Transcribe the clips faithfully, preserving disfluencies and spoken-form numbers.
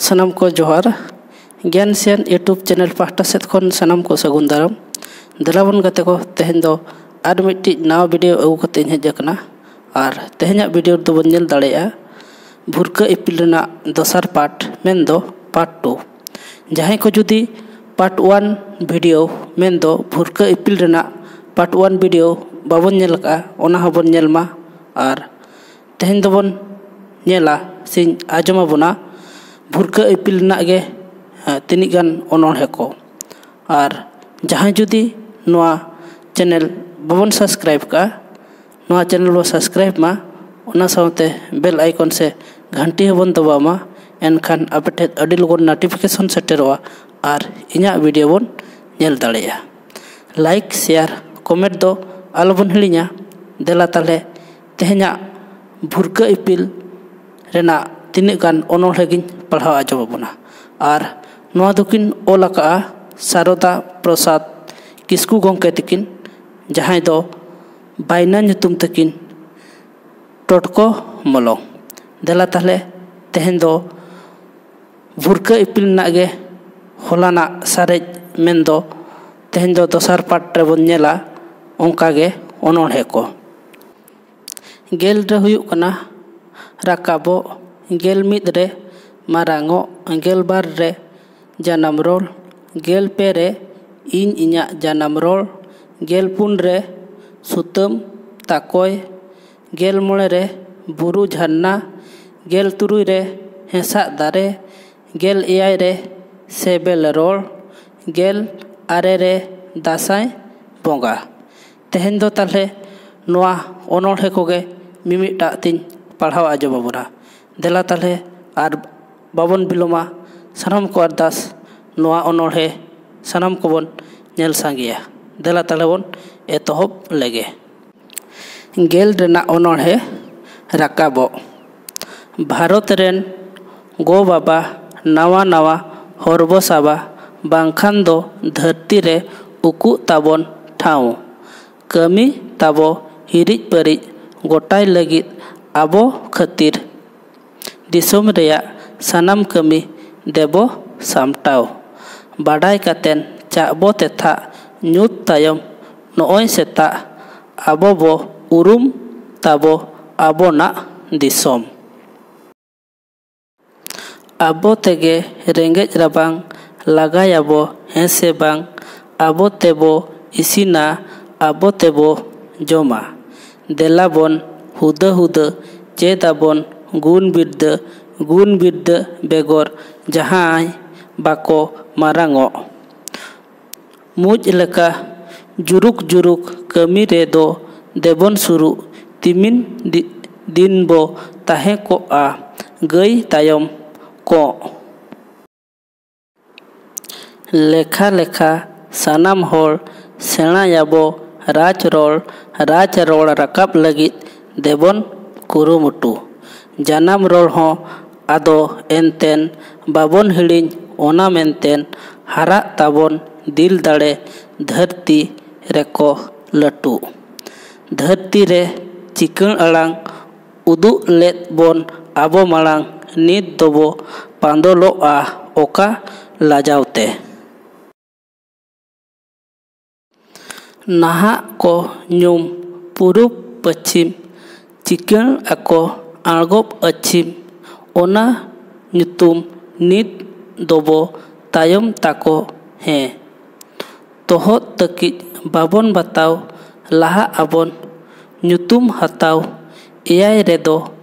ᱥᱟᱱᱟᱢ ᱠᱚ ᱡᱚᱦᱟᱨ᱾ ᱜᱮᱭᱟᱱ ᱥᱮᱭᱟᱱ YouTube ᱪᱮᱱᱮᱞ ᱯᱟᱦᱴᱟ ᱥᱮᱫ ᱠᱷᱚᱱ ᱥᱟᱱᱟᱢ ᱠᱚ ᱥᱟᱹᱜᱩᱱ ᱫᱟᱨᱟᱢ᱾ ᱫᱮᱞᱟ ᱵᱚᱱ ᱜᱟᱛᱮ ᱠᱚ, ᱛᱮᱦᱮᱧ ᱫᱚ ᱟᱨ ᱢᱤᱫᱴᱤᱡ ᱱᱟᱣᱟ ᱵᱷᱤᱰᱤᱭᱳ ᱟᱹᱜᱩ ᱠᱟᱛᱮ ᱤᱧ ᱦᱮᱡ ᱟᱠᱟᱱᱟ᱾ ᱟᱨ ᱛᱮᱦᱮᱧᱟᱜ ᱵᱷᱤᱰᱤᱭᱳ ᱨᱮᱫᱚ ᱵᱚᱱ ᱧᱮᱞ ᱫᱟᱲᱮᱭᱟᱜᱼᱟ ᱵᱷᱩᱨᱠᱟᱹ ᱤᱯᱤᱞ ᱨᱮᱱᱟᱜ ᱫᱚᱥᱟᱨ ᱯᱟᱨᱴ, ᱢᱮᱱᱫᱚ ᱯᱟᱨᱴ ᱴᱩ᱾ ᱡᱟᱦᱟᱸᱭ ᱠᱚ ᱡᱩᱫᱤ ᱯᱟᱨᱴ ᱳᱣᱟᱱ ᱵᱷᱤᱰᱤᱭᱳ, ᱢᱮᱱᱫᱚ ᱵᱷᱩᱨᱠᱟᱹ ᱤᱯᱤᱞ ᱨᱮᱱᱟᱜ ᱯᱟᱨᱴ ᱳᱣᱟᱱ ᱵᱷᱤᱰᱤᱭᱳ ᱵᱟᱵᱚᱱ ᱧᱮᱞ ᱟᱠᱟᱫᱼᱟ, ᱚᱱᱟ ᱦᱚᱸᱵᱚᱱ ᱧᱮᱞ ᱢᱟ᱾ ᱟᱨ ᱛᱮᱦᱮᱧ ᱫᱚᱵᱚᱱ ᱧᱮᱞᱟ ᱥᱮᱧ ᱟᱸᱡᱚᱢ ᱟᱵᱚᱱᱟ ᱵᱷᱩᱨᱠᱟᱹ ᱤᱯᱤᱞ ᱨᱮᱱᱟᱜ ᱜᱮ, ᱮ, ᱛᱤᱱᱟᱹᱜ ᱜᱟᱱ ᱚᱱᱚᱬᱦᱮ ᱠᱚ᱾ ᱟᱨ ᱡᱟᱦᱟᱸᱭ ᱡᱩᱫᱤ ᱱᱚᱣᱟ ᱪᱮᱱᱮᱞ ᱵᱟᱵᱚᱱ ᱥᱟᱵᱥᱠᱨᱟᱭᱤᱵ ᱠᱟᱜᱼᱟ, ᱱᱚᱣᱟ ᱪᱮᱱᱮᱞ ᱵᱚ ᱥᱟᱵᱥᱠᱨᱟᱭᱤᱵ ᱢᱟ, ᱚᱱᱟ ᱥᱟᱶᱛᱮ ᱵᱮᱞ ᱟᱭᱠᱚᱱ ᱥᱮ ᱜᱷᱟᱱᱴᱤ ᱦᱚᱸᱵᱚᱱ ᱫᱟᱵᱟᱣ ᱢᱟ᱾ ᱮᱱᱠᱷᱟᱱ ᱟᱯᱮ ᱴᱷᱮᱱ ᱟᱹᱰᱤ ᱞᱚᱜᱚᱱ ᱱᱳᱴᱤᱯᱷᱤᱠᱮᱥᱚᱱ ᱥᱮᱴᱮᱨᱚᱜᱼᱟ ᱟᱨ ᱤᱧᱟᱹᱜ ᱵᱷᱤᱰᱤᱭᱳ ᱵᱚᱱ ᱧᱮᱞ ᱫᱟᱲᱮᱭᱟᱜᱼᱟ᱾ ᱞᱟᱭᱤᱠ, ᱥᱮᱭᱟᱨ, ᱠᱚᱢᱮᱱᱴ ᱫᱚ ᱟᱞᱚᱵᱚᱱ ᱦᱤᱲᱤᱧᱟ᱾ ᱫᱮᱞᱟ ᱛᱟᱦᱞᱮ ᱛᱮᱦᱮᱧᱟᱜ ᱵᱷᱩᱨᱠᱟᱹ ᱤᱯᱤᱞ ᱨᱮᱱᱟᱜ ᱛᱤᱱᱟᱹᱜ ᱜᱟᱱ ᱚᱱᱚᱬᱦᱮ ᱜᱤᱧ ᱯᱟᱲᱦᱟᱣ ᱟᱸᱡᱚᱢ ᱟᱵᱚᱱᱟ᱾ ᱟᱨ ᱱᱚᱣᱟ ᱫᱚᱠᱤᱱ ᱚᱞ ᱟᱠᱟᱫᱼᱟ ᱥᱟᱨᱚᱫᱟ ᱯᱨᱚᱥᱟᱫᱽ ᱠᱤᱥᱠᱩ ᱜᱚᱢᱠᱮ ᱛᱟᱹᱠᱤᱱ, ᱡᱟᱦᱟᱸᱭ ᱫᱚ ᱵᱟᱭᱱᱟ ᱧᱩᱛᱩᱢ ᱛᱟᱹᱠᱤᱱ ᱴᱚᱴᱠᱚ ᱢᱚᱞᱚᱝ᱾ ᱫᱮᱞᱟ ᱛᱟᱦᱞᱮ ᱛᱮᱦᱮᱧ ᱫᱚ ᱵᱷᱩᱨᱠᱟᱹ ᱤᱯᱤᱞ ᱨᱮᱱᱟᱜ ᱜᱮ ᱦᱚᱞᱟᱱᱟᱜ ᱥᱟᱨᱮᱡ, ᱢᱮᱱᱫᱚ ᱛᱮᱦᱮᱧ ᱫᱚ ᱫᱚᱥᱟᱨ ᱯᱟᱨᱴ ᱨᱮᱵᱚᱱ ᱧᱮᱞᱟ ᱚᱱᱠᱟᱜᱮ ᱚᱱᱚᱬᱦᱮ ᱠᱚ᱾ ᱜᱮᱞ ᱨᱮ ᱦᱩᱭᱩᱜ ᱠᱟᱱᱟ ᱨᱟᱠᱟᱵᱚᱜ, ᱜᱮᱞ ᱢᱤᱫ ᱨᱮ ᱢᱟᱨᱟᱝᱚᱜ, ᱜᱮᱞ ᱵᱟᱨ ᱨᱮ ᱡᱟᱱᱟᱢ ᱨᱚᱲ, ᱜᱮᱞ ᱯᱮ ᱨᱮ ᱤᱧ ᱤᱧᱟᱹᱜ ᱡᱟᱱᱟᱢ ᱨᱚᱲ, ᱜᱮᱞ ᱯᱩᱱ ᱨᱮ ᱥᱩᱛᱟᱹᱢ ᱛᱟᱠᱚᱭ, ᱜᱮᱞ ᱢᱚᱬᱮ ᱨᱮ ᱵᱩᱨᱩ ᱡᱷᱟᱨᱱᱟ, ᱜᱮᱞ ᱛᱩᱨᱩᱭ ᱨᱮ ᱦᱮᱸᱥᱟᱜ ᱫᱟᱨᱮ, ᱜᱮᱞ ᱮᱭᱟᱭ ᱨᱮ ᱥᱮᱵᱮᱞ ᱨᱚᱲ, ᱜᱮᱞ ᱟᱨᱮ ᱨᱮ ᱫᱟᱸᱥᱟᱭ ᱵᱚᱸᱜᱟ᱾ ᱛᱮᱦᱮᱧ ᱫᱚ ᱛᱟᱦᱞᱮ ᱱᱚᱣᱟ ᱚᱱᱚᱬᱦᱮ ᱠᱚᱜᱮ ᱢᱤᱢᱤᱫᱴᱟᱜ ᱛᱤᱧ ᱯᱟᱲᱦᱟᱣ ᱟᱸᱡᱚᱢ ᱟᱵᱚᱱᱟ᱾ ᱫᱮᱞᱟ ᱛᱟᱦᱞᱮ ᱟᱨ ᱵᱟᱵᱚᱱ ᱵᱤᱞᱚᱢᱟ, ᱥᱟᱱᱟᱢ ᱠᱚ ᱟᱨᱫᱟᱥ, ᱱᱚᱣᱟ ᱚᱱᱚᱬᱦᱮ ᱥᱟᱱᱟᱢ ᱠᱚᱵᱚᱱ ᱧᱮᱞ ᱥᱟᱸᱜᱮᱭᱟ᱾ ᱫᱮᱞᱟ ᱛᱟᱦᱞᱮ ᱵᱚᱱ ᱮᱛᱚᱦᱚᱵ ᱞᱮᱜᱮ᱾ ᱜᱮᱞ ᱨᱮᱱᱟᱜ ᱚᱱᱚᱬᱦᱮ ᱨᱟᱠᱟᱵᱚᱜ᱾ ᱵᱷᱟᱨᱚᱛ ᱨᱮᱱ ᱜᱚ ᱵᱟᱵᱟ ᱱᱟᱣᱟ ᱱᱟᱣᱟ ᱦᱚᱨ ᱵᱚ ᱥᱟᱵᱟ, ᱵᱟᱝᱠᱷᱟᱱ ᱫᱚ ᱫᱷᱟᱹᱨᱛᱤ ᱨᱮ ᱩᱠᱩᱜ ᱛᱟᱵᱚᱱ ᱴᱷᱟᱶ᱾ ᱠᱟᱹᱢᱤ ᱛᱟᱵᱚ ᱦᱤᱨᱤᱡ ᱯᱟᱹᱨᱤᱡ ᱜᱚᱴᱟᱭ ᱞᱟᱹᱜᱤᱫ ᱟᱵᱚ ᱠᱷᱟᱹᱛᱤᱨ ᱫᱤᱥᱚᱢ ᱨᱮᱭᱟᱜ ᱥᱟᱱᱟᱢ ᱠᱟᱹᱢᱤ ᱫᱮᱵᱚ ᱥᱟᱢᱴᱟᱣ᱾ ᱵᱟᱰᱟᱭ ᱠᱟᱛᱮᱱ ᱪᱟᱜ ᱵᱚ ᱛᱮᱛᱷᱟᱜ, ᱧᱩᱛ ᱛᱟᱭᱚᱢ ᱱᱚᱜᱼᱚᱭ ᱥᱮᱛᱟᱜ, ᱟᱵᱚ ᱵᱚ ᱩᱨᱩᱢ ᱛᱟᱵᱚ ᱟᱵᱚᱱᱟᱜ ᱫᱤᱥᱚᱢ᱾ ᱟᱵᱚ ᱛᱮᱜᱮ ᱨᱮᱸᱜᱮᱡ ᱨᱟᱵᱟᱝ ᱞᱟᱜᱟᱭᱟᱵᱚ, ᱦᱮᱸ ᱥᱮ ᱵᱟᱝ? ᱟᱵᱚ ᱛᱮᱵᱚ ᱤᱥᱤᱱᱟ, ᱟᱵᱚ ᱛᱮᱵᱚ ᱡᱚᱢᱟ᱾ ᱫᱮᱞᱟ ᱵᱚᱱ ᱦᱩᱫᱟᱹ ᱦᱩᱫᱟᱹ ᱪᱮᱫ ᱟᱵᱚᱱ ᱜᱩᱱ ᱵᱤᱨᱫᱟᱹ, ᱜᱩᱱ ᱵᱤᱨᱫᱟᱹ ᱵᱮᱜᱚᱨ ᱡᱟᱦᱟᱸᱭ ᱵᱟᱠᱚ ᱢᱟᱨᱟᱝᱚᱜ᱾ ᱢᱩᱡ ᱞᱮᱠᱟ ᱡᱩᱨᱩᱠ ᱡᱩᱨᱩᱠ ᱠᱟᱹᱢᱤ ᱨᱮᱫᱚ ᱫᱮᱵᱚᱱ ᱥᱩᱨᱩᱜ᱾ ᱛᱤᱢᱤᱱ ᱫᱤ-, ᱫᱤᱱ ᱵᱚ ᱛᱟᱦᱮᱸ ᱠᱚᱜᱼᱟ ᱜᱟᱹᱭ ᱛᱟᱭᱚᱢ ᱠᱚᱜ᱾ ᱞᱮᱠᱷᱟ ᱞᱮᱠᱷᱟ ᱥᱟᱱᱟᱢ ᱦᱚᱲ ᱥᱮᱬᱟᱭᱟᱵᱚ ᱨᱟᱡᱽ ᱨᱚᱲ, ᱨᱟᱡᱽ ᱨᱚᱲ ᱨᱟᱠᱟᱵ ᱞᱟᱹᱜᱤᱫ ᱫᱮᱵᱚᱱ ᱠᱩᱨᱩᱢᱩᱴᱩ᱾ ᱡᱟᱱᱟᱢ ᱨᱚᱲ ᱦᱚᱸ ᱟᱫᱚ ᱮᱱᱛᱮᱱ ᱵᱟᱵᱚᱱ ᱦᱤᱲᱤᱧ, ᱚᱱᱟ ᱢᱮᱱᱛᱮᱱ ᱦᱟᱨᱟᱜ ᱛᱟᱵᱚᱱ ᱫᱤᱞ ᱫᱟᱲᱮ ᱫᱷᱟᱹᱨᱛᱤ ᱨᱮᱠᱚ ᱞᱟᱹᱴᱩᱜ᱾ ᱫᱷᱟᱹᱨᱛᱤ ᱨᱮ ᱪᱤᱠᱟᱹᱬ ᱟᱲᱟᱝ ᱩᱫᱩᱜ ᱞᱮᱫ ᱵᱚᱱ ᱟᱵᱚ ᱢᱟᱲᱟᱝ, ᱱᱤᱛ ᱫᱚᱵᱚ ᱯᱟᱸᱫᱚᱞᱚᱜᱼᱟ ᱚᱠᱟ ᱞᱟᱡᱟᱣ ᱛᱮ? ᱱᱟᱦᱟᱜ ᱠᱚ ᱧᱩᱢ ᱯᱩᱨᱩᱵ ᱯᱟᱹᱪᱷᱤᱢ, ᱪᱤᱠᱟᱹᱬ ᱟᱠᱚ ᱟᱬᱜᱚᱵ ᱟᱹᱪᱷᱤᱢ, ᱚᱱᱟ ᱧᱩᱛᱩᱢ ᱱᱤᱛ ᱫᱚᱵᱚ ᱛᱟᱭᱚᱢ ᱛᱟᱠᱚ ᱦᱮᱸ᱾ ᱛᱚᱦᱚᱫ ᱛᱟᱹᱠᱤᱡ ᱵᱟᱵᱚᱱ ᱵᱟᱛᱟᱣ, ᱞᱟᱦᱟᱜ ᱟᱵᱚᱱ ᱧᱩᱛᱩᱢ ᱦᱟᱛᱟᱣ, ᱮᱭᱟᱭ ᱨᱮᱫᱚ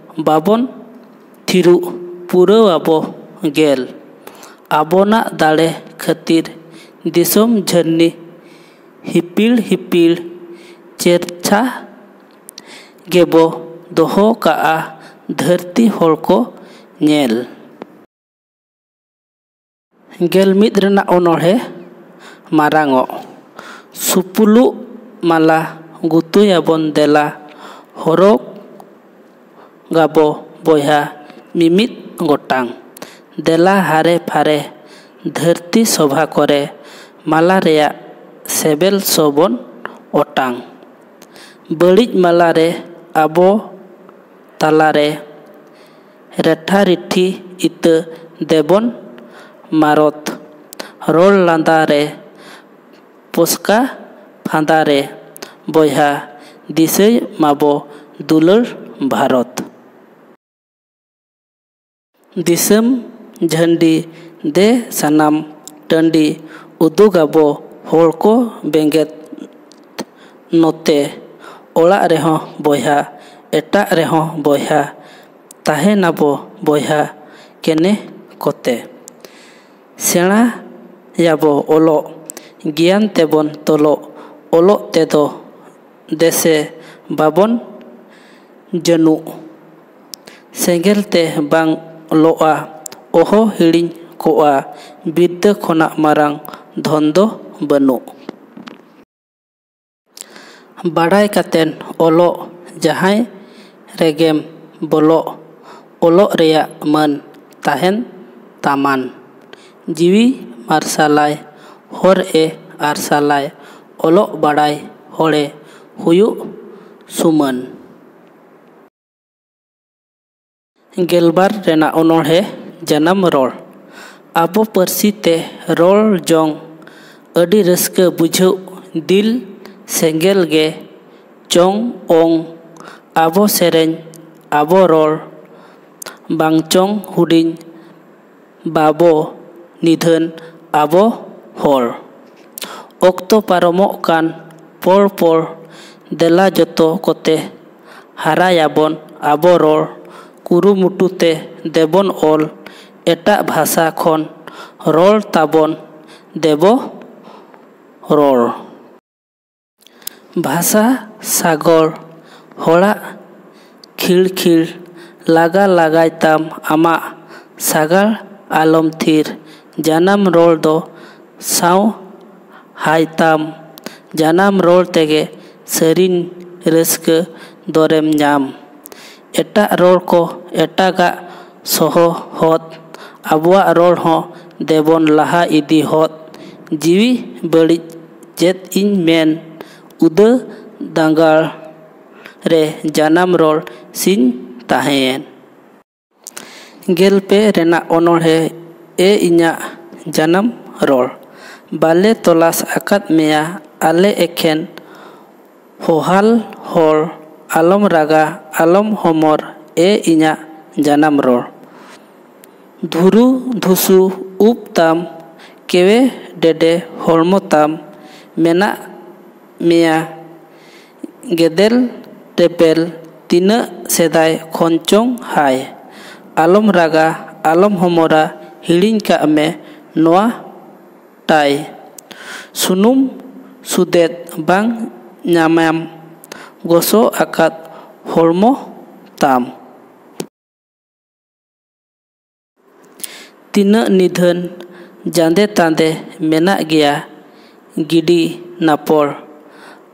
ᱵᱟᱵᱚᱱ ᱛᱷᱤᱨᱩᱜ, ᱯᱩᱨᱟᱹᱣ ᱟᱵᱚ ᱜᱮᱞ᱾ ᱟᱵᱚᱱᱟᱜ ᱫᱟᱲᱮ ᱠᱷᱟᱹᱛᱤᱨ ᱫᱤᱥᱚᱢ ᱡᱷᱟᱹᱨᱱᱤ ᱦᱤᱯᱤᱲ ᱦᱤᱯᱤᱲ ᱪᱮᱨᱪᱷᱟ ᱜᱮᱵᱚ ᱫᱚᱦᱚ ᱠᱟᱜᱼᱟ ᱫᱷᱟᱹᱨᱛᱤ ᱦᱚᱲ ᱠᱚ ᱧᱮᱞ᱾ ᱜᱮᱞ ᱢᱤᱫ ᱨᱮᱱᱟᱜ ᱚᱱᱚᱬᱦᱮ ᱢᱟᱨᱟᱝᱚᱜ᱾ ᱥᱩᱯᱩᱞᱩᱜ ᱢᱟᱞᱟ ᱜᱩᱛᱩᱭᱟᱵᱚᱱ ᱫᱮᱞᱟ, ᱦᱚᱨᱚᱜ ᱜᱟᱵᱚ ᱵᱚᱭᱦᱟ ᱢᱤᱢᱤᱫ ᱜᱚᱴᱟᱝ᱾ ᱫᱮᱞᱟ ᱦᱟᱨᱮ ᱯᱷᱟᱨᱮ ᱫᱷᱟᱹᱨᱛᱤ ᱥᱚᱵᱷᱟ ᱠᱚᱨᱮ, ᱢᱟᱞᱟ ᱨᱮᱭᱟᱜ ᱥᱮᱵᱮᱞ ᱥᱚ ᱵᱚᱱ ᱚᱴᱟᱝ᱾ ᱵᱟᱹᱲᱤᱡ ᱢᱟᱞᱟ ᱨᱮ ᱟᱵᱚ ᱛᱟᱞᱟᱨᱮ ᱨᱮᱴᱷᱟ ᱨᱤᱴᱷᱤ ᱤᱛᱟᱹ ᱫᱮᱵᱚᱱ ᱢᱟᱨᱚᱛ᱾ ᱨᱚᱲ ᱞᱟᱸᱫᱟ ᱨᱮ ᱯᱚᱥᱠᱟ ᱯᱷᱟᱸᱫᱟ ᱨᱮ ᱵᱚᱭᱦᱟ, ᱫᱤᱥᱟᱹᱭ ᱢᱟᱵᱚ ᱫᱩᱞᱟᱹᱲ ᱵᱷᱟᱨᱚᱛ᱾ ᱫᱤᱥᱚᱢ ᱡᱷᱟᱹᱱᱰᱤ ᱫᱮ ᱥᱟᱱᱟᱢ ᱴᱟᱺᱰᱤ, ᱩᱫᱩᱜᱟᱵᱚ ᱦᱚᱲ ᱠᱚ ᱵᱮᱸᱜᱮᱫ ᱱᱚᱛᱮ᱾ ᱚᱲᱟᱜ ᱨᱮᱦᱚᱸ ᱵᱚᱭᱦᱟ, ᱮᱴᱟᱜ ᱨᱮᱦᱚᱸ ᱵᱚᱭᱦᱟ, ᱛᱟᱦᱮᱱᱟᱵᱚ ᱵᱚᱭᱦᱟ ᱠᱮᱱᱮ ᱠᱚᱛᱮ᱾ ᱥᱮᱬᱟᱭᱟᱵᱚ ᱚᱞᱚᱜ, ᱜᱮᱭᱟᱱ ᱛᱮᱵᱚᱱ ᱛᱚᱞᱚᱜ, ᱚᱞᱚᱜ ᱛᱮᱫᱚ ᱫᱮᱥᱮ ᱵᱟᱵᱚᱱ ᱡᱟᱹᱱᱩᱜ᱾ ᱥᱮᱸᱜᱮᱞ ᱛᱮ ᱵᱟᱝ ᱞᱚᱜᱼᱟ, ᱚᱦᱚ ᱦᱤᱲᱤᱧ ᱠᱚᱜᱼᱟ, ᱵᱤᱨᱫᱟᱹ ᱠᱷᱚᱱᱟᱜ ᱢᱟᱨᱟᱝ ᱫᱷᱚᱱ ᱫᱚ ᱵᱟᱹᱱᱩᱜ᱾ ᱵᱟᱲᱟᱭ ᱠᱟᱛᱮᱱ ᱚᱞᱚᱜ ᱡᱟᱦᱟᱸᱭ ᱨᱮᱜᱮᱢ ᱵᱚᱞᱚᱜ, ᱚᱞᱚᱜ ᱨᱮᱭᱟᱜ ᱢᱟᱹᱱ ᱛᱟᱦᱮᱱ ᱛᱟᱢᱟᱱ᱾ ᱡᱤᱣᱤ ᱢᱟᱨᱥᱟᱞᱟᱭ, ᱦᱚᱨ ᱮ ᱟᱨᱥᱟᱞᱟᱭ, ᱚᱞᱚᱜ ᱵᱟᱲᱟᱭ ᱦᱚᱲᱮ ᱦᱩᱭᱩᱜ ᱥᱩᱢᱟᱹᱱ᱾ ᱜᱮᱞᱵᱟᱨ ᱨᱮᱱᱟᱜ ᱚᱱᱚᱬᱦᱮ, ᱡᱟᱱᱟᱢ ᱨᱚᱲ᱾ ᱟᱵᱚ ᱯᱟᱹᱨᱥᱤ ᱛᱮ ᱨᱚᱲ ᱡᱚᱝ ᱟᱹᱰᱤ ᱨᱟᱹᱥᱠᱟᱹ ᱵᱩᱡᱷᱟᱹᱜ, ᱫᱤᱞ ᱥᱮᱸᱜᱮᱞ ᱜᱮ ᱪᱚᱝ ᱚᱝ᱾ ᱟᱵᱚ ᱥᱮᱨᱮᱧ, ᱟᱵᱚ ᱨᱚᱲ, ᱵᱟᱝ ᱪᱚᱝ ᱦᱩᱰᱤᱧ, ᱵᱟᱵᱚ ᱱᱤᱫᱷᱟᱹᱱ ᱟᱵᱚ ᱦᱚᱲ᱾ ᱚᱠᱛᱚ ᱯᱟᱨᱚᱢᱚᱜ ᱠᱟᱱ ᱯᱚᱲ ᱯᱚᱲ, ᱫᱮᱞᱟ ᱡᱚᱛᱚ ᱠᱚᱛᱮ ᱦᱟᱨᱟᱭᱟᱵᱚᱱ ᱟᱵᱚ ᱨᱚᱲ, ᱠᱩᱨᱩᱢᱩᱴᱩ ᱛᱮ ᱫᱮᱵᱚᱱ ᱚᱞ, ᱮᱴᱟᱜ ᱵᱷᱟᱥᱟ ᱠᱷᱚᱱ ᱨᱚᱲ ᱛᱟᱵᱚᱱ ᱫᱮᱵᱚ ᱨᱚᱲ᱾ ᱵᱷᱟᱥᱟ ᱥᱟᱜᱚᱲ ᱦᱚᱲᱟᱜ ᱠᱷᱤᱲᱠᱷᱤᱲ, ᱞᱟᱜᱟ ᱞᱟᱜᱟᱭ ᱛᱟᱢ ᱟᱢᱟᱜ ᱥᱟᱜᱟᱲ ᱟᱞᱚᱢ ᱛᱷᱤᱨ, ᱡᱟᱱᱟᱢ ᱨᱚᱲ ᱫᱚ ᱥᱟᱶ ᱦᱟᱭ ᱛᱟᱢ, ᱡᱟᱱᱟᱢ ᱨᱚᱲ ᱛᱮᱜᱮ ᱥᱟᱹᱨᱤᱱ ᱨᱟᱹᱥᱠᱟᱹ ᱫᱚᱨᱮᱢ ᱧᱟᱢ᱾ ᱮᱴᱟᱜ ᱨᱚᱲ ᱠᱚ ᱮᱴᱟᱜᱟᱜ ᱥᱚᱦᱚ ᱦᱚᱫ, ᱟᱵᱚᱣᱟᱜ ᱨᱚᱲ ᱦᱚᱸ ᱫᱮᱵᱚᱱ ᱞᱟᱦᱟ ᱤᱫᱤ ᱦᱚᱫ᱾ ᱡᱤᱣᱤ ᱵᱟᱹᱲᱤᱡ ᱪᱮᱫ ᱤᱧ ᱢᱮᱱ, ᱩᱫᱟᱹ ᱫᱟᱸᱜᱟᱲ ᱨᱮ ᱡᱟᱱᱟᱢ ᱨᱚᱲ ᱥᱤᱧ ᱛᱟᱦᱮᱸᱭᱮᱱ᱾ ᱜᱮᱞ ᱯᱮ ᱨᱮᱱᱟᱜ ᱚᱱᱚᱬᱦᱮ, ᱮ ᱤᱧᱟᱜ ᱡᱟᱱᱟᱢ ᱨᱚᱲ᱾ ᱵᱟᱞᱮ ᱛᱚᱞᱟᱥ ᱟᱠᱟᱫ ᱢᱮᱭᱟ ᱟᱞᱮ ᱮᱠᱷᱮᱱ ᱦᱚᱦᱟᱞ ᱦᱚᱲ, ᱟᱞᱚᱢ ᱨᱟᱜᱟ, ᱟᱞᱚᱢ ᱦᱚᱢᱚᱨ, ᱮ ᱤᱧᱟᱜ ᱡᱟᱱᱟᱢ ᱨᱚᱲ᱾ ᱫᱷᱩᱨᱩ ᱫᱷᱩᱥᱩ ᱩᱵ ᱛᱟᱢ, ᱠᱮᱣᱮ ᱰᱮᱰᱮ ᱦᱚᱲᱢᱚ ᱛᱟᱢ, ᱢᱮᱱᱟᱜ ᱢᱮᱭᱟ ᱜᱮᱫᱮᱞ ᱨᱮᱯᱮᱞ, ᱛᱤᱱᱟᱹᱜ ᱥᱮᱫᱟᱭ ᱠᱷᱚᱱ ᱪᱚᱝ ᱦᱟᱭ᱾ ᱟᱞᱚᱢ ᱨᱟᱜᱟ, ᱟᱞᱚᱢ ᱦᱚᱢᱚᱨᱟ, ᱦᱤᱲᱤᱧ ᱠᱟᱜ ᱢᱮ ᱱᱚᱣᱟ ᱴᱟᱭ᱾ ᱥᱩᱱᱩᱢ ᱥᱩᱫᱮᱫ ᱵᱟᱝ ᱧᱟᱢᱟᱢ, ᱜᱚᱥᱚ ᱟᱠᱟᱫ ᱦᱚᱲᱢᱚ ᱛᱟᱢ᱾ ᱛᱤᱱᱟᱹᱜ ᱱᱤᱫᱷᱟᱹᱱ ᱡᱟᱸᱫᱮ ᱛᱟᱸᱫᱮ ᱢᱮᱱᱟᱜ ᱜᱮᱭᱟ ᱜᱤᱰᱤ ᱱᱟᱯᱚᱲ᱾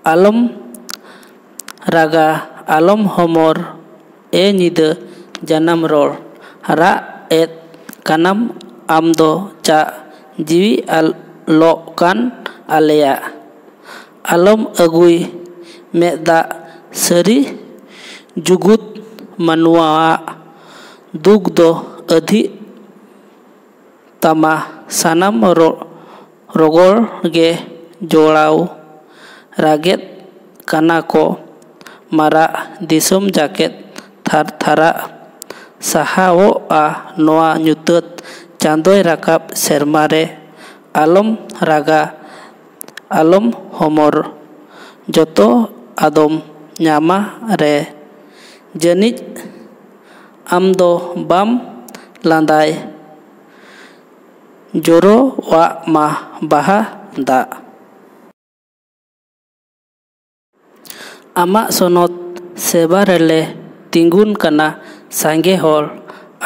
ᱟᱞᱚᱢ ᱨᱟᱜᱟ, ᱟᱞᱚᱢ ᱦᱚᱢᱚᱨ, ᱮ ᱧᱤᱫᱟᱹ ᱡᱟᱱᱟᱢ ᱨᱚᱲ᱾ ᱨᱟᱜ ᱮᱫ ᱠᱟᱱᱟᱢ ᱟᱢ ᱫᱚ ᱪᱟᱜ, ᱡᱤᱣᱤ ᱟᱞᱚᱜ ᱠᱟᱱ ᱟᱞᱮᱭᱟᱜ᱾ ᱟᱞᱚᱢ ᱟᱹᱜᱩᱭ ᱢᱮᱫ ᱫᱟᱜ, ᱥᱟᱹᱨᱤ ᱡᱩᱜᱩᱫ ᱢᱟᱱᱣᱟᱣᱟᱜ ᱫᱩᱠ ᱫᱚ ᱟᱹᱫᱷᱤᱜ ᱛᱟᱢᱟ᱾ ᱥᱟᱱᱟᱢ ᱨᱚ-, ᱨᱚᱜᱚᱲ ᱜᱮ ᱡᱚᱲᱟᱣ ᱨᱟᱜᱮᱫ ᱠᱟᱱᱟ ᱠᱚ ᱢᱟᱨᱟᱜ, ᱫᱤᱥᱚᱢ ᱡᱟᱠᱮᱫ ᱛᱷᱟᱨ ᱛᱷᱟᱨᱟᱜ ᱥᱟᱦᱟᱣᱚᱜᱼᱟ ᱱᱚᱣᱟ ᱧᱩᱛᱟᱹᱛ᱾ ᱪᱟᱸᱫᱚᱭ ᱨᱟᱠᱟᱵ ᱥᱮᱨᱢᱟ ᱨᱮ, ᱟᱞᱚᱢ ᱨᱟᱜᱟ, ᱟᱞᱚᱢ ᱦᱚᱢᱚᱨ, ᱡᱚᱛᱚ ᱟᱫᱚᱢ ᱧᱟᱢᱟ ᱨᱮ᱾ ᱡᱟᱹᱱᱤᱡ ᱟᱢ ᱫᱚ ᱵᱟᱢ ᱞᱟᱸᱫᱟᱭ, ᱡᱚᱨᱚᱣᱟᱜ ᱢᱟ ᱵᱟᱦᱟ ᱫᱟᱜ᱾ ᱟᱢᱟᱜ ᱥᱚᱱᱚᱛ ᱥᱮᱵᱟ ᱨᱮᱞᱮ ᱛᱤᱸᱜᱩᱱ ᱠᱟᱱᱟ ᱥᱟᱸᱜᱮ ᱦᱚᱲ᱾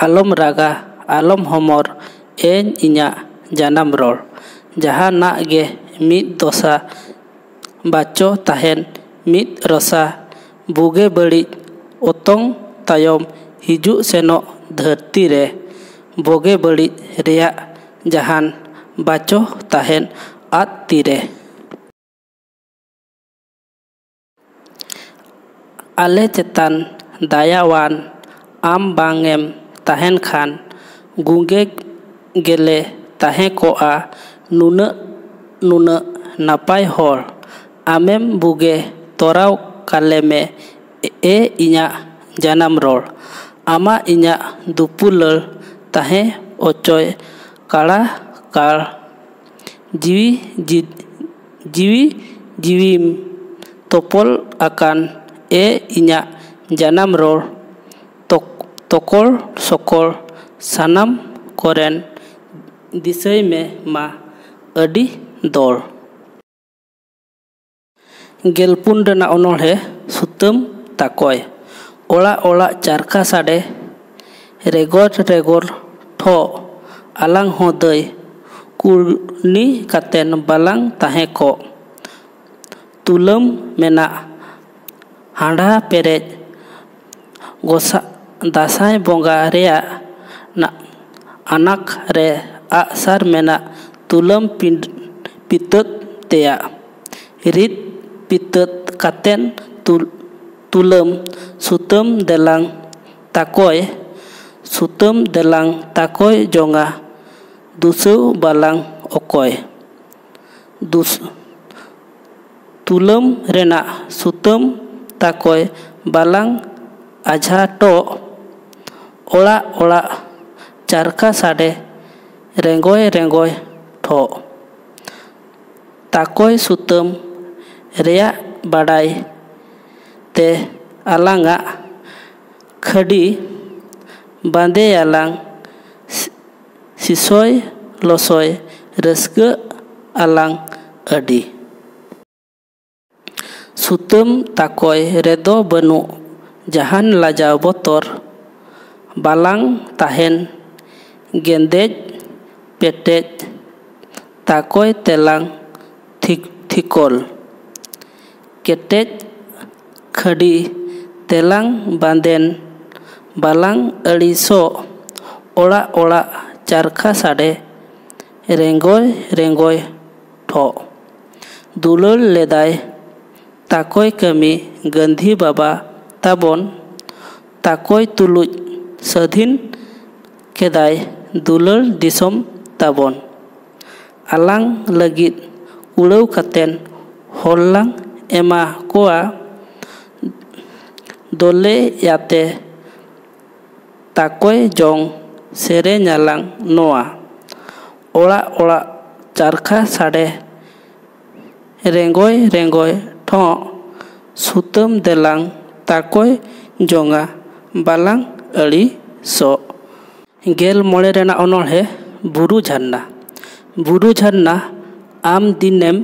ᱟᱞᱚᱢ ᱨᱟᱜᱟ, ᱟᱞᱚᱢ ᱦᱚᱢᱚᱨ, ᱮᱧ ᱤᱧᱟᱜ ᱡᱟᱱᱟᱢ ᱨᱚᱲ᱾ ᱡᱟᱦᱟᱱᱟᱜ ᱜᱮ ᱢᱤᱫ ᱫᱚᱥᱟ ᱵᱟᱪᱚ ᱛᱟᱦᱮᱱ ᱢᱤᱫ ᱨᱚᱥᱟ᱾ ᱵᱩᱜᱮ ᱵᱟᱹᱲᱤᱡ ᱚᱛᱚᱝ ᱛᱟᱭᱚᱢ ᱦᱤᱡᱩᱜ ᱥᱮᱱᱚᱜ ᱫᱷᱟᱹᱨᱛᱤ ᱨᱮ᱾ ᱵᱩᱜᱮ ᱵᱟᱹᱲᱤᱡ ᱨᱮᱭᱟᱜ ᱡᱟᱦᱟᱱ ᱵᱟᱪᱚ ᱛᱟᱦᱮᱱ ᱟᱫ ᱛᱤᱨᱮ᱾ ᱟᱞᱮ ᱪᱮᱛᱟᱱ ᱫᱟᱭᱟᱣᱟᱱ ᱟᱢ ᱵᱟᱝ ᱮᱢ ᱛᱟᱦᱮᱱ ᱠᱷᱟᱱ, ᱜᱩᱸᱜᱮ ᱜᱮᱞᱮ ᱛᱟᱦᱮᱸ ᱠᱚᱜᱼᱟ ᱱᱩᱱᱟᱹᱜ, ᱱᱩᱱᱟᱹᱜ ᱱᱟᱯᱟᱭ ᱦᱚᱲ᱾ ᱟᱢᱮᱢ ᱵᱩᱜᱮ ᱛᱚᱨᱟᱣ ᱠᱟᱞᱮᱢᱮ ᱮ ᱤᱧᱟᱜ ᱡᱟᱱᱟᱢ ᱨᱚᱲ᱾ ᱟᱢᱟᱜ ᱤᱧᱟᱜ ᱫᱩᱯᱩᱞᱟᱹᱲ ᱛᱟᱦᱮᱸ ᱚᱪᱚᱭ ᱠᱟᱲᱟ ᱠᱟᱲ᱾ ᱡᱤᱣᱤ ᱡᱤ-, ᱡᱤᱣᱤ ᱡᱤᱣᱤᱢ ᱛᱚᱯᱚᱞ ᱟᱠᱟᱱ ᱮ ᱤᱧᱟᱜ ᱡᱟᱱᱟᱢ ᱨᱚᱲ᱾ ᱛᱚᱠ-, ᱛᱚᱠᱚᱲ ᱥᱚᱠᱚᱲ ᱥᱟᱱᱟᱢ ᱠᱚᱨᱮᱱ ᱫᱤᱥᱟᱹᱭ ᱢᱮ ᱢᱟ ᱟᱹᱰᱤ ᱫᱚᱲ᱾ ᱜᱮᱞᱯᱩᱱ ᱨᱮᱱᱟᱜ ᱚᱱᱚᱬᱦᱮ ᱥᱩᱛᱟᱹᱢ ᱛᱟᱠᱚᱭ᱾ ᱚᱲᱟᱜ ᱚᱲᱟᱜ ᱪᱟᱨᱠᱟ ᱥᱟᱰᱮ, ᱨᱮᱜᱚᱨ ᱨᱮᱜᱚᱨ ᱴᱷᱚᱜ, ᱟᱞᱟᱝ ᱦᱚᱸ ᱫᱟᱹᱭ ᱠᱩᱲᱱᱤ ᱠᱟᱛᱮᱱ ᱵᱟᱞᱟᱝ ᱛᱟᱦᱮᱸ ᱠᱚᱜ᱾ ᱛᱩᱞᱟᱹᱢ ᱢᱮᱱᱟᱜ ᱦᱟᱸᱰᱷᱟ ᱯᱮᱨᱮᱡ ᱜᱚᱥᱟ-, ᱫᱟᱸᱥᱟᱭ ᱵᱚᱸᱜᱟ ᱨᱮᱭᱟᱜ ᱱᱟ-, ᱟᱱᱟᱠ ᱨᱮ ᱟᱜᱼᱥᱟᱨ ᱢᱮᱱᱟᱜ ᱛᱩᱞᱟᱹᱢ ᱯᱤᱸᱰ-, ᱯᱤᱛᱟᱹᱫ ᱛᱮᱭᱟᱜ᱾ ᱨᱤᱫ ᱯᱤᱛᱟᱹᱫ ᱠᱟᱛᱮᱱ ᱛᱩᱞ-, ᱛᱩᱞᱟᱹᱢ ᱥᱩᱛᱟᱹᱢ ᱫᱮᱞᱟᱝ ᱛᱟᱠᱚᱭ, ᱥᱩᱛᱟᱹᱢ ᱫᱮᱞᱟᱝ ᱛᱟᱠᱚᱭ ᱡᱚᱝᱟ ᱫᱩᱥᱟᱹᱣ ᱵᱟᱞᱟᱝ ᱚᱠᱚᱭ᱾ ᱫᱩᱥ-, ᱛᱩᱞᱟᱹᱢ ᱨᱮᱱᱟᱜ ᱥᱩᱛᱟᱹᱢ ᱛᱟᱠᱚᱭ ᱵᱟᱞᱟᱝ ᱟᱡᱷᱟᱴᱚᱜ᱾ ᱚᱲᱟᱜ ᱚᱲᱟᱜ ᱪᱟᱨᱠᱟ ᱥᱟᱰᱮ, ᱨᱮᱸᱜᱚᱭ ᱨᱮᱸᱜᱚᱭ ᱴᱷᱚᱜ᱾ ᱛᱟᱠᱚᱭ ᱥᱩᱛᱟᱹᱢ ᱨᱮᱭᱟᱜ ᱵᱟᱰᱟᱭ ᱛᱮ ᱟᱞᱟᱝᱟᱜ ᱠᱷᱟᱹᱰᱤ ᱵᱟᱸᱫᱮᱭᱟᱞᱟᱝ᱾ ᱥᱤᱥᱚᱭ ᱞᱚᱥᱚᱭ ᱨᱟᱹᱥᱠᱟᱹᱜ ᱟᱞᱟᱝ ᱟᱹᱰᱤ᱾ ᱥᱩᱛᱟᱹᱢ ᱛᱟᱠᱚᱭ ᱨᱮᱫᱚ ᱵᱟᱹᱱᱩᱜ ᱡᱟᱦᱟᱱ ᱞᱟᱡᱟᱣ ᱵᱚᱛᱚᱨ᱾ ᱵᱟᱞᱟᱝ ᱛᱟᱦᱮᱱ ᱜᱮᱸᱫᱮᱡ ᱯᱮᱴᱮᱡ, ᱛᱟᱠᱚᱭ ᱛᱮᱞᱟᱝ ᱛᱷᱤᱠ-, ᱛᱷᱤᱠᱚᱞ᱾ ᱠᱮᱴᱮᱡ ᱠᱷᱟᱹᱰᱤ ᱛᱮᱞᱟᱝ ᱵᱟᱸᱫᱮᱱ, ᱵᱟᱞᱟᱝ ᱟᱹᱲᱤᱥᱚᱜ᱾ ᱚᱲᱟᱜ ᱚᱲᱟᱜ ᱪᱟᱨᱠᱷᱟ ᱥᱟᱰᱮ, ᱨᱮᱸᱜᱚᱭ ᱨᱮᱸᱜᱚᱭ ᱴᱷᱚᱜ᱾ ᱫᱩᱞᱟᱹᱲ ᱞᱮᱫᱟᱭ ᱛᱟᱠᱚᱭ ᱠᱟᱹᱢᱤ ᱜᱟᱹᱱᱫᱷᱤ ᱵᱟᱵᱟ ᱛᱟᱵᱚᱱ᱾ ᱛᱟᱠᱚᱭ ᱛᱩᱞᱩᱡ ᱥᱟᱹᱫᱷᱤᱱ ᱠᱮᱫᱟᱭ ᱫᱩᱞᱟᱹᱲ ᱫᱤᱥᱚᱢ ᱛᱟᱵᱚᱱ᱾ ᱟᱞᱟᱝ ᱞᱟᱹᱜᱤᱫ ᱩᱲᱟᱹᱣ ᱠᱟᱛᱮᱱ ᱦᱚᱲ ᱞᱟᱝ ᱮᱢᱟ ᱠᱚᱣᱟ᱾ ᱫᱚᱞᱮᱭᱟᱛᱮ ᱛᱟᱠᱚᱭ ᱡᱚᱝ ᱥᱮᱨᱮᱧᱟᱞᱟᱝ ᱱᱚᱣᱟ᱾ ᱚᱲᱟᱜ ᱚᱲᱟᱜ ᱪᱟᱨᱠᱷᱟ ᱥᱟᱰᱮ, ᱨᱮᱸᱜᱚᱭ ᱨᱮᱸᱜᱚᱭ ᱴᱷᱚᱸᱜ ᱥᱩᱛᱟᱹᱢ ᱫᱮᱞᱟᱝ ᱛᱟᱠᱚᱭ ᱡᱚᱝᱟ ᱵᱟᱞᱟᱝ ᱟᱹᱲᱤᱥᱚᱜ᱾ ᱜᱮᱞ ᱢᱚᱬᱮ ᱨᱮᱱᱟᱜ ᱚᱱᱚᱬᱦᱮ, ᱵᱩᱨᱩ ᱡᱷᱟᱨᱱᱟ᱾ ᱵᱩᱨᱩ ᱡᱷᱟᱨᱱᱟ, ᱟᱢ ᱫᱤᱱᱮᱢ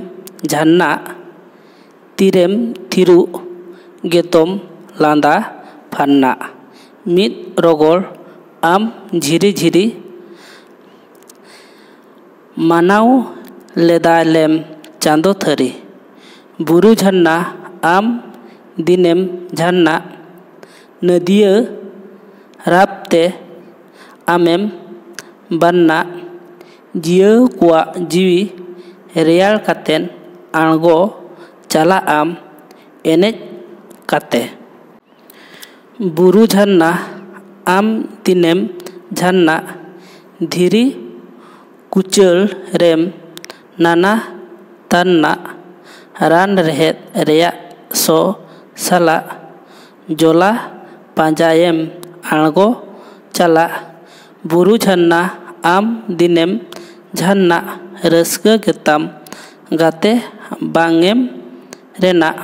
ᱡᱷᱟᱨᱱᱟᱜ, ᱛᱤᱨᱮᱢ ᱛᱷᱤᱨᱩᱜ ᱜᱮᱛᱚᱢ ᱞᱟᱸᱫᱟ ᱯᱷᱟᱨᱱᱟᱜ᱾ ᱢᱤᱫ ᱨᱚᱜᱚᱲ ᱟᱢ ᱡᱷᱤᱨᱤ ᱡᱷᱤᱨᱤ ᱢᱟᱱᱟᱣ ᱞᱮᱫᱟᱞᱮᱢ ᱪᱟᱸᱫᱚ ᱛᱷᱟᱹᱨᱤ᱾ ᱵᱩᱨᱩ ᱡᱷᱟᱨᱱᱟ, ᱟᱢ ᱫᱤᱱᱮᱢ ᱡᱷᱟᱨᱱᱟᱜ, ᱱᱟᱹᱫᱤᱭᱟᱹ ᱨᱟᱯ ᱛᱮ ᱟᱢᱮᱢ ᱵᱟᱱᱱᱟᱜ᱾ ᱡᱤᱭᱟᱹᱣ ᱠᱚᱣᱟᱜ ᱡᱤᱣᱤ ᱨᱮᱭᱟᱲ ᱠᱟᱛᱮᱱ ᱟᱬᱜᱚ ᱪᱟᱞᱟᱜ ᱟᱢ ᱮᱱᱮᱡ ᱠᱟᱛᱮ᱾ ᱵᱩᱨᱩ ᱡᱷᱟᱨᱱᱟ, ᱟᱢ ᱛᱤᱱᱮᱢ ᱡᱷᱟᱨᱱᱟᱜ, ᱫᱷᱤᱨᱤ ᱠᱩᱪᱟᱹᱲ ᱨᱮᱢ ᱱᱟᱱᱟ ᱛᱟᱱᱱᱟᱜ, ᱨᱟᱱ ᱨᱮᱦᱮᱫ ᱨᱮᱭᱟᱜ ᱥᱚ ᱥᱟᱞᱟᱜ ᱡᱚᱞᱟ ᱯᱟᱸᱡᱟᱭᱮᱢ ᱟᱬᱜᱚ ᱪᱟᱞᱟᱜ᱾ ᱵᱩᱨᱩ ᱡᱷᱟᱨᱱᱟ, ᱟᱢ ᱫᱤᱱᱮᱢ ᱡᱷᱟᱨᱱᱟᱜ, ᱨᱟᱹᱥᱠᱟᱹ ᱜᱮᱛᱟᱢ ᱜᱟᱛᱮ ᱵᱟᱝᱮᱢ ᱨᱮᱱᱟᱜ᱾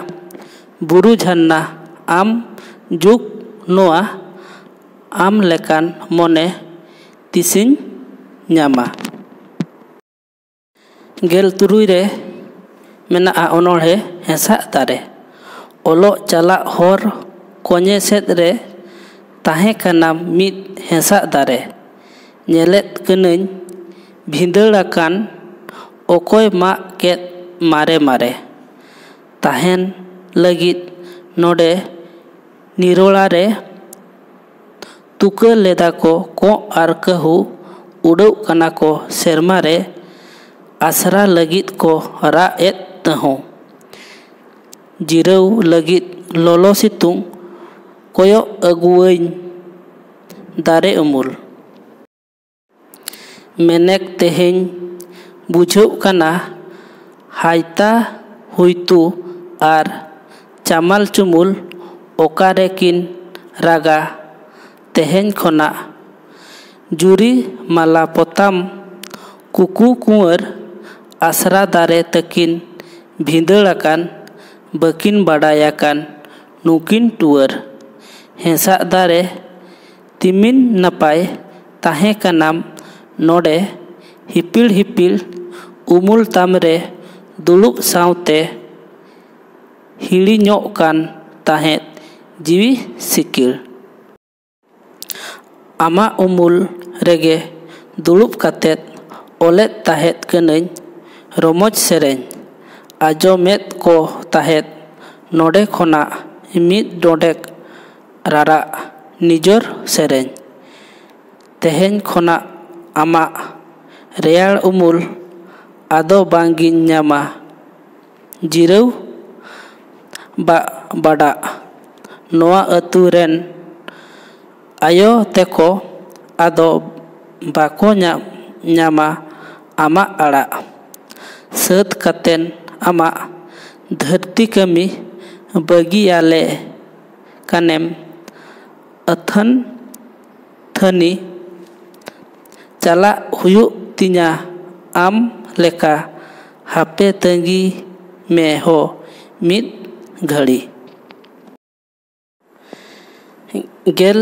ᱵᱩᱨᱩ ᱡᱷᱟᱨᱱᱟ, ᱟᱢ ᱡᱩᱜᱽ ᱱᱚᱣᱟ, ᱟᱢ ᱞᱮᱠᱟᱱ ᱢᱚᱱᱮ ᱛᱤᱥᱤᱧ ᱧᱟᱢᱟ? ᱜᱮᱞ ᱛᱩᱨᱩᱭ ᱨᱮ ᱢᱮᱱᱟᱜᱼᱟ ᱚᱱᱚᱬᱦᱮ ᱦᱮᱸᱥᱟᱜ ᱫᱟᱨᱮ᱾ ᱚᱞᱚᱜ ᱪᱟᱞᱟᱜ ᱦᱚᱨ ᱠᱚᱧᱮ ᱥᱮᱫ ᱨᱮ ᱛᱟᱦᱮᱸ ᱠᱟᱱᱟ ᱢᱤᱫ ᱦᱮᱸᱥᱟᱜ ᱫᱟᱨᱮ᱾ ᱧᱮᱞᱮᱫ ᱠᱟᱹᱱᱟᱹᱧ ᱵᱷᱤᱸᱫᱟᱹᱲ ᱟᱠᱟᱱ, ᱚᱠᱚᱭ ᱢᱟᱜ ᱠᱮᱫ ᱢᱟᱨᱮ ᱢᱟᱨᱮ᱾ ᱛᱟᱦᱮᱱ ᱞᱟᱹᱜᱤᱫ ᱱᱚᱰᱮ ᱱᱤᱨᱚᱲᱟ ᱨᱮ ᱛᱩᱠᱟᱹ ᱞᱮᱫᱟ ᱠᱚ ᱠᱚᱸᱜ ᱟᱨ ᱠᱟᱹᱦᱩ, ᱩᱰᱟᱹᱣᱜ ᱠᱟᱱᱟ ᱠᱚ ᱥᱮᱨᱢᱟ ᱨᱮ, ᱟᱥᱨᱟ ᱞᱟᱹᱜᱤᱫ ᱠᱚ ᱨᱟᱜ ᱮᱫ ᱛᱟᱹᱦᱩ᱾ ᱡᱤᱨᱟᱹᱣ ᱞᱟᱹᱜᱤᱫ ᱞᱚᱞᱚ ᱥᱤᱛᱩᱝ, ᱠᱚᱭᱚᱜ ᱟᱹᱜᱩᱣᱟᱹᱧ ᱫᱟᱨᱮ ᱩᱢᱩᱞ᱾ ᱢᱮᱱᱮᱠ ᱛᱮᱦᱮᱧ ᱵᱩᱡᱷᱟᱹᱜ ᱠᱟᱱᱟ, ᱦᱟᱭᱛᱟ ᱦᱩᱭᱛᱩ ᱟᱨ ᱪᱟᱢᱟᱞ ᱪᱩᱢᱩᱞ ᱚᱠᱟᱨᱮ ᱠᱤᱱ ᱨᱟᱜᱟ ᱛᱮᱦᱮᱧ ᱠᱷᱚᱱᱟᱜ᱾ ᱡᱩᱨᱤ ᱢᱟᱞᱟ ᱯᱚᱛᱟᱢ ᱠᱩᱠᱩ ᱠᱩᱸᱣᱟᱹᱨ ᱟᱥᱨᱟ ᱫᱟᱨᱮ ᱛᱟᱹᱠᱤᱱ ᱵᱷᱤᱸᱫᱟᱹᱲ ᱟᱠᱟᱱ ᱵᱟᱹᱠᱤᱱ ᱵᱟᱰᱟᱭ ᱟᱠᱟᱱ ᱱᱩᱠᱤᱱ ᱴᱩᱣᱟᱹᱨ᱾ ᱦᱮᱸᱥᱟᱜ ᱫᱟᱨᱮ ᱛᱤᱢᱤᱱ ᱱᱟᱯᱟᱭ ᱛᱟᱦᱮᱸ ᱠᱟᱱᱟᱢ ᱱᱚᱰᱮ ᱦᱤᱯᱤᱲ ᱦᱤᱯᱤᱲ ᱩᱢᱩᱞ ᱛᱟᱢ ᱨᱮ ᱫᱩᱲᱩᱵ ᱥᱟᱶᱛᱮ ᱦᱤᱲᱤᱧᱚᱜ ᱠᱟᱱ ᱛᱟᱦᱮᱸᱫ ᱡᱤᱣᱤ ᱥᱤᱠᱤᱲ᱾ ᱟᱢᱟᱜ ᱩᱢᱩᱞ ᱨᱮᱜᱮ ᱫᱩᱲᱩᱵ ᱠᱟᱛᱮᱫ ᱚᱞᱮᱫ ᱛᱟᱦᱮᱸᱫ ᱠᱟᱹᱱᱟᱹᱧ ᱨᱚᱢᱚᱡᱽ ᱥᱮᱨᱮᱧ᱾ ᱟᱸᱡᱚᱢᱮᱫ ᱠᱚ ᱛᱟᱦᱮᱸᱫ ᱱᱚᱰᱮ ᱠᱷᱚᱱᱟᱜ ᱢᱤᱫ ᱰᱚᱸᱰᱮᱠ ᱨᱟᱨᱟᱜ ᱱᱤᱡᱚᱨ ᱥᱮᱨᱮᱧ᱾ ᱛᱮᱦᱮᱧ ᱠᱷᱚᱱᱟᱜ ᱟᱢᱟᱜ ᱨᱮᱭᱟᱲ ᱩᱢᱩᱞ ᱟᱫᱚ ᱵᱟᱝᱜᱤᱧ ᱧᱟᱢᱟ᱾ ᱡᱤᱨᱟᱹᱣ ᱵᱟ-, ᱵᱟᱰᱟᱜ ᱱᱚᱣᱟ ᱟᱹᱛᱩ ᱨᱮᱱ ᱟᱭᱳ ᱛᱮᱠᱚ ᱟᱫᱚ ᱵᱟᱠᱚ ᱧᱟ-, ᱧᱟᱢᱟ ᱟᱢᱟᱜ ᱟᱲᱟᱜ᱾ ᱥᱟᱹᱛ ᱠᱟᱛᱮᱱ ᱟᱢᱟᱜ ᱫᱷᱟᱹᱨᱛᱤ ᱠᱟᱹᱢᱤ ᱵᱟᱹᱜᱤᱭᱟᱞᱮ ᱠᱟᱱᱮᱢ ᱟᱹᱛᱷᱟᱹᱱ ᱛᱷᱟᱹᱱᱤ ᱪᱟᱞᱟᱜ ᱦᱩᱭᱩᱜ ᱛᱤᱧᱟ ᱟᱢ ᱞᱮᱠᱟ᱾ ᱦᱟᱯᱮ ᱛᱟᱺᱜᱤ ᱢᱮ ᱦᱳ ᱢᱤᱫ ᱜᱷᱟᱹᱲᱤ᱾ ᱜᱮᱞ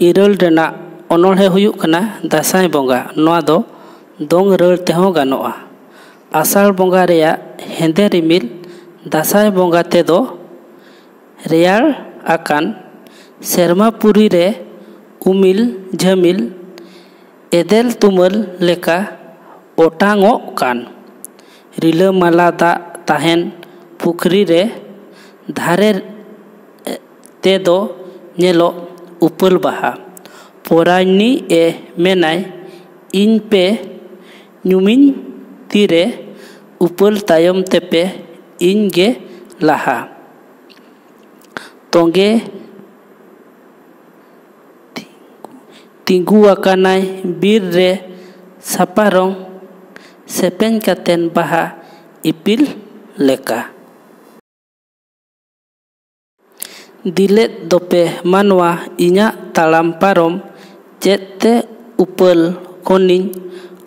ᱤᱨᱟᱹᱞ ᱨᱮᱱᱟᱜ ᱚᱱᱚᱬᱦᱮ ᱦᱩᱭᱩᱜ ᱠᱟᱱᱟ ᱫᱟᱸᱥᱟᱭ ᱵᱚᱸᱜᱟ᱾ ᱱᱚᱣᱟ ᱫᱚ ᱫᱚᱝ ᱨᱟᱹᱲ ᱛᱮᱦᱚᱸ ᱜᱟᱱᱚᱜᱼᱟ᱾ ᱟᱥᱟᱲ ᱵᱚᱸᱜᱟ ᱨᱮᱭᱟᱜ ᱦᱮᱸᱫᱮ ᱨᱤᱢᱤᱞ ᱫᱟᱸᱥᱟᱭ ᱵᱚᱸᱜᱟ ᱛᱮᱫᱚ ᱨᱮᱭᱟᱲ ᱟᱠᱟᱱ ᱥᱮᱨᱢᱟ ᱯᱩᱨᱤ ᱨᱮ ᱩᱢᱤᱞ ᱡᱷᱟᱹᱢᱤᱞ ᱮᱫᱮᱞ ᱛᱩᱢᱟᱹᱞ ᱞᱮᱠᱟ ᱚᱴᱟᱝᱚᱜ ᱠᱟᱱ᱾ ᱨᱤᱞᱟᱹᱢᱟᱞᱟ ᱫᱟᱜ ᱛᱟᱦᱮᱱ ᱯᱩᱠᱷᱨᱤ ᱨᱮ ᱫᱷᱟᱨᱮ ᱛᱮᱫᱚ ᱧᱮᱞᱚᱜ ᱩᱯᱟᱹᱞ ᱵᱟᱦᱟ᱾ ᱯᱚᱨᱟᱭᱱᱤ ᱮ ᱢᱮᱱᱟᱭ, ᱤᱧ ᱯᱮ ᱧᱩᱢᱤᱧ ᱛᱤᱨᱮ, ᱩᱯᱟᱹᱞ ᱛᱟᱭᱚᱢ ᱛᱮᱯᱮ ᱤᱧ ᱜᱮ ᱞᱟᱦᱟ᱾ ᱛᱚᱸᱜᱮ ᱛᱤᱸᱜᱩ ᱟᱠᱟᱱᱟᱭ ᱵᱤᱨ ᱨᱮ ᱥᱟᱯᱷᱟ ᱨᱚᱝ ᱥᱮᱯᱮᱧ ᱠᱟᱛᱮᱱ ᱵᱟᱦᱟ ᱤᱯᱤᱞ ᱞᱮᱠᱟ᱾ ᱫᱤᱞᱮᱫ ᱫᱚᱯᱮ ᱢᱟᱱᱣᱟ ᱤᱧᱟᱜ ᱛᱟᱲᱟᱢ ᱯᱟᱨᱚᱢ, ᱪᱮᱫ ᱛᱮ ᱩᱯᱟᱹᱞ ᱠᱷᱚᱱᱤᱧ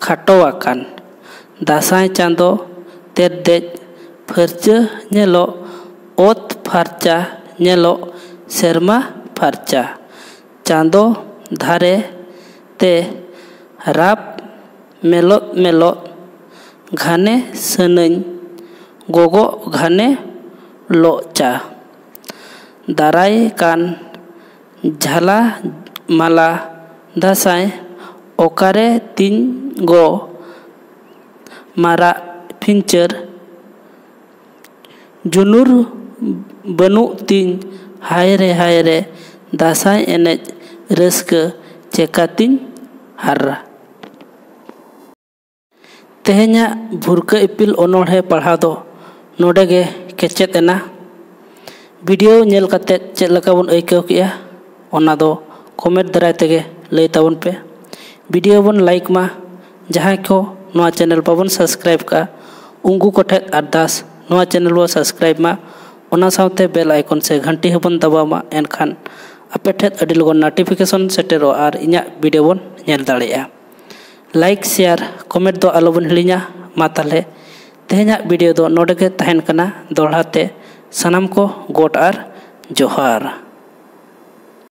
ᱠᱷᱟᱴᱚ ᱟᱠᱟᱱ᱾ ᱫᱟᱸᱥᱟᱭ ᱪᱟᱸᱫᱚ ᱛᱮᱨᱫᱮᱡ ᱯᱷᱟᱹᱨᱪᱟᱹ ᱧᱮᱞᱚᱜ, ᱚᱛ ᱯᱷᱟᱨᱪᱟ ᱧᱮᱞᱚᱜ, ᱥᱮᱨᱢᱟ ᱯᱷᱟᱨᱪᱟ᱾ ᱪᱟᱸᱫᱚ ᱫᱷᱟᱨᱮ ᱛᱮ ᱨᱟᱯ ᱢᱮᱞᱚᱫ ᱢᱮᱞᱚᱫ, ᱜᱷᱟᱱᱮ ᱥᱟᱹᱱᱟᱹᱧ ᱜᱚᱜᱚᱜ ᱜᱷᱟᱱᱮ ᱞᱚᱜ ᱪᱟ᱾ ᱫᱟᱨᱟᱭ ᱠᱟᱱ ᱡᱷᱟᱞᱟ ᱢᱟᱞᱟ ᱫᱟᱸᱥᱟᱭ ᱚᱠᱟᱨᱮ ᱛᱤᱧ ᱜᱚ ᱢᱟᱨᱟᱜ ᱯᱤᱧᱪᱟᱹᱨ᱾ ᱡᱩᱱᱩᱨ ᱵᱟᱹᱱᱩᱜ ᱛᱤᱧ ᱦᱟᱭ ᱨᱮ ᱦᱟᱭ ᱨᱮ, ᱫᱟᱸᱥᱟᱭ ᱮᱱᱮᱡ ᱨᱟᱹᱥᱠᱟᱹ ᱪᱮᱠᱟᱛᱤᱧ ᱦᱟᱨᱟ᱾ ᱛᱮᱦᱮᱧᱟᱜ ᱵᱷᱩᱨᱠᱟᱹ ᱤᱯᱤᱞ ᱚᱱᱚᱬᱦᱮ ᱯᱟᱲᱦᱟᱣ ᱫᱚ ᱱᱚᱰᱮ ᱜᱮ ᱠᱮᱪᱮᱫ ᱮᱱᱟ᱾ ᱵᱷᱤᱰᱤᱭᱳ ᱧᱮᱞ ᱠᱟᱛᱮ ᱪᱮᱫ ᱞᱮᱠᱟ ᱵᱚᱱ ᱟᱹᱭᱠᱟᱹᱣ ᱠᱮᱜᱼᱟ, ᱚᱱᱟ ᱫᱚ ᱠᱚᱢᱮᱱᱴ ᱫᱟᱨᱟᱭ ᱛᱮᱜᱮ ᱞᱟᱹᱭ ᱛᱟᱵᱚᱱ ᱯᱮ᱾ ᱵᱷᱤᱰᱤᱭᱳ ᱵᱚᱱ ᱞᱟᱭᱤᱠ ᱢᱟ, ᱡᱟᱦᱟᱸᱭ ᱠᱚ ᱱᱚᱣᱟ ᱪᱮᱱᱮᱞ ᱵᱟᱵᱚᱱ ᱥᱟᱵᱥᱠᱨᱟᱭᱤᱵ ᱠᱟᱜᱼᱟ, ᱩᱱᱠᱩ ᱠᱚᱴᱷᱮᱱ ᱟᱨᱫᱟᱥ, ᱱᱚᱣᱟ ᱪᱮᱱᱮᱞ ᱵᱚ ᱥᱟᱵᱥᱠᱨᱟᱭᱤᱵ ᱢᱟ, ᱚᱱᱟ ᱥᱟᱶᱛᱮ ᱵᱮᱞ ᱟᱭᱠᱚᱱ ᱥᱮ ᱜᱷᱟᱱᱴᱤ ᱦᱚᱸᱵᱚᱱ ᱫᱟᱵᱟᱣ ᱢᱟ, ᱮᱱᱠᱷᱟᱱ ᱟᱯᱮ ᱴᱷᱮᱱ ᱟᱹᱰᱤ ᱞᱚᱜᱚᱱ ᱱᱳᱴᱤᱯᱷᱤᱠᱮᱥᱚᱱ ᱥᱮᱴᱮᱨᱚᱜᱼᱟ ᱟᱨ ᱤᱧᱟᱹᱜ ᱵᱷᱤᱰᱤᱭᱳ ᱵᱚᱱ ᱧᱮᱞ ᱫᱟᱲᱮᱭᱟᱜᱼᱟ᱾ ᱞᱟᱭᱤᱠ, ᱥᱮᱭᱟᱨ, ᱠᱚᱢᱮᱱᱴ ᱫᱚ ᱟᱞᱚᱵᱚᱱ ᱦᱤᱲᱤᱧᱟ᱾ ᱢᱟ ᱛᱟᱦᱞᱮ ᱛᱮᱦᱮᱧᱟᱜ ᱵᱷᱤᱰᱤᱭᱳ ᱫᱚ ᱱᱚᱰᱮ ᱜᱮ ᱛᱟᱦᱮᱱ ᱠᱟᱱᱟ᱾ ᱫᱚᱦᱲᱟ ᱛᱮ ᱥᱟᱱᱟᱢ ᱠᱚ ᱜᱚᱰ ᱟᱨ ᱡᱚᱦᱟᱨ᱾